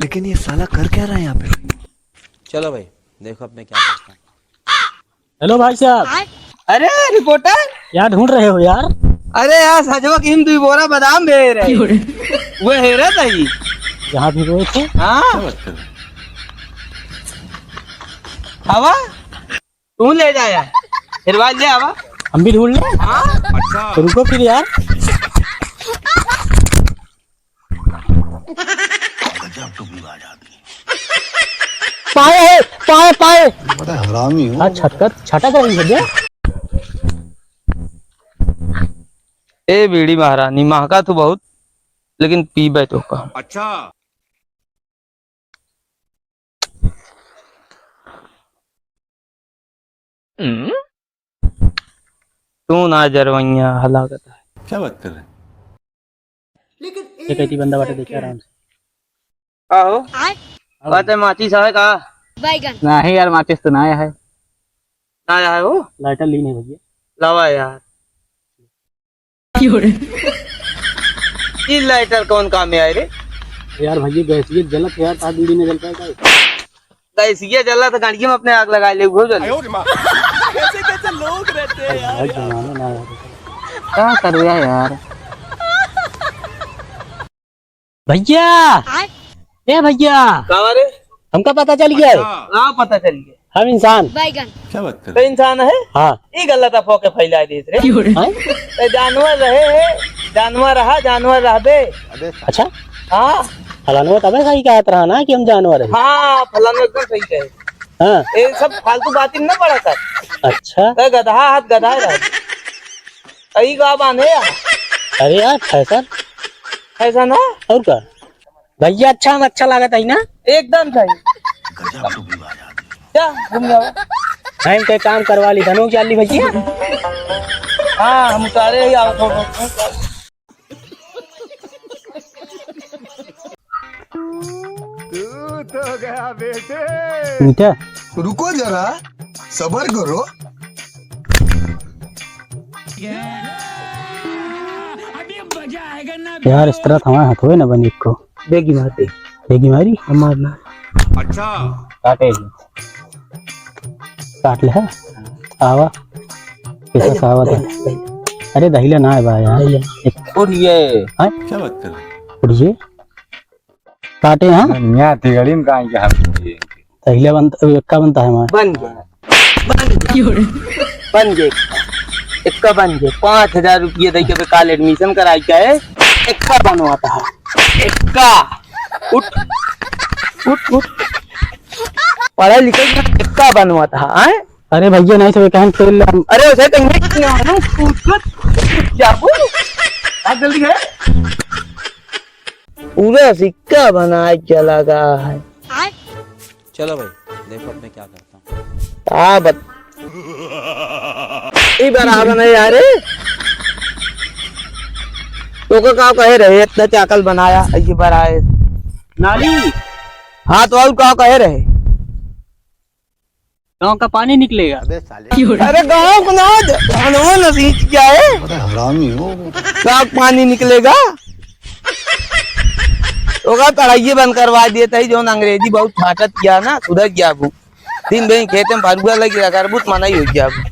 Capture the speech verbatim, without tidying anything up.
लेकिन ये साला कर क्या रहा है यहाँ पे? चलो भाई, देखो अब मैं क्या करता हूँ। हेलो भाई साहब। अरे रिपोर्टर, क्या ढूंढ रहे हो यार? अरे यार, सजवा की हम दुई बोरा बादाम भेज रहे। क्यों रे? वो हेरत ही। जहाँ भी रोए थे। हाँ। आवा, तू ले जा यार, फिर बाद ले आवा। हम भी ढूंढ लें? हाँ। अच्छा। तो रुको फिर यार। पाए है, पाए, पाए। बड़ा हरामी हो। हाँ, छटक, छटक रही है भैया। ए बीड़ी महारानी, महका तू बहुत, लेकिन पीबे तो का। अच्छा। हम्म? तू ना जरवैया हलाकत है। क्या बात कर रहे हैं? लेकिन एक ऐसी बंदा बाटे, देखिए आराम से। आहो। आय? बात है, माचिस है का? बैगन। नहीं यार, माचिस तो ना आया है। ना आया है वो? लाइटर ली नहीं भैया। लावा यार। क्यों रे? ई लाइटर कौन काम में आए रे? यार भैया, गैस ये जलत है यार, तार बीड़ी में जलता है क्या? गैस ये जलत है, गाड़ियों में अपने आग लगा ले, हो जल। कैसे कैसे लोग रहते हैं यार। भाई, जमाना ना यार। क्या कर रहा है यार? भैया! आय? ए भैया! का रे? हमका पता चल गया है। अच्छा। का पता चल गया? हम इंसान। बैगन। क्या बात कर तो इंसान है? हाँ। ई गलत अफवाह के फैला देत रे। क्यों रे? हाँ? तो जानवर रहे है, जानवर रहा, जानवर रहबे। अच्छा? हाँ। फलानवा तबे सही कहत रहा ना कि हम जानवर है। हाँ, फलाना एकदम सही कहे। हाँ। ये सब फालतू बात न पड़ा कर। अच्छा। तो गधा हाथ गधा रहे। सही का बांधे यार। अरे यार, फैशन। फैशन है? और का? भैया, अच्छा, हम अच्छा लागत है ना? एकदम सही। जा, घूम जाओ। हम के काम करवा ली, धनो चाली भैया। हाँ, हम उतारे ही आओ, थोड़ा। तू तो गया बेटे। मीठा। रुको जरा, सबर करो। यार, इस तरह तो हमारे हाथ हुए ना बनी को। बेगी मार दे। बेगी मारी? हमार ना। अच्छा। काटे ही। काट ले, हाँ। आवा। कैसा सावा था? अरे, दहिला ना है बा यार। दहिला। एक उठिए। हाँ? क्या बात कर रहे हैं? उठिए। काटे, हाँ? ना, तिगड़ी में कहाँ के हम ये? दहिला बनता, एक्का बनता है हमारा। बन गया। बन गया। बन गया। एक्का बन गया। पाँच हजार रुपये दे के बेकार admission कराई का है। एक्का बनवाता है। एक्का। उठ। उठ, उठ। पढ़ाई लिखाई में एक्का बनवाता है, आए? अरे भैया, नहीं तो वे कहन तेल ला। अरे, उसे कहीं नहीं किया है ना, कूद, कूद, कूद, क्या बोल? भाग जल्दी है। पूरा सिक्का बनाए चला गया है। चलो भाई, देखो अब मैं क्या करता हूँ। हाँ, बत-, ई बराबर नहीं यार। तोका का कहे रहे, इतना चाकल बनाया, ये बराए। नाली। हाँ, तो और का कहे रहे? गाँव का पानी निकलेगा। अबे साले। अरे गाँव को ना, धानवा न सींच क्या है? अरे हरामी हो। का पानी निकलेगा? ओका पढ़ाइए बंद करवा दिए तही, जौन अंग्रेजी बहुत फाटत किया ना, सुधर गया वो। दिन भर खेते में फरुआ लगी रहा, करबूत मना ही हो गया वो।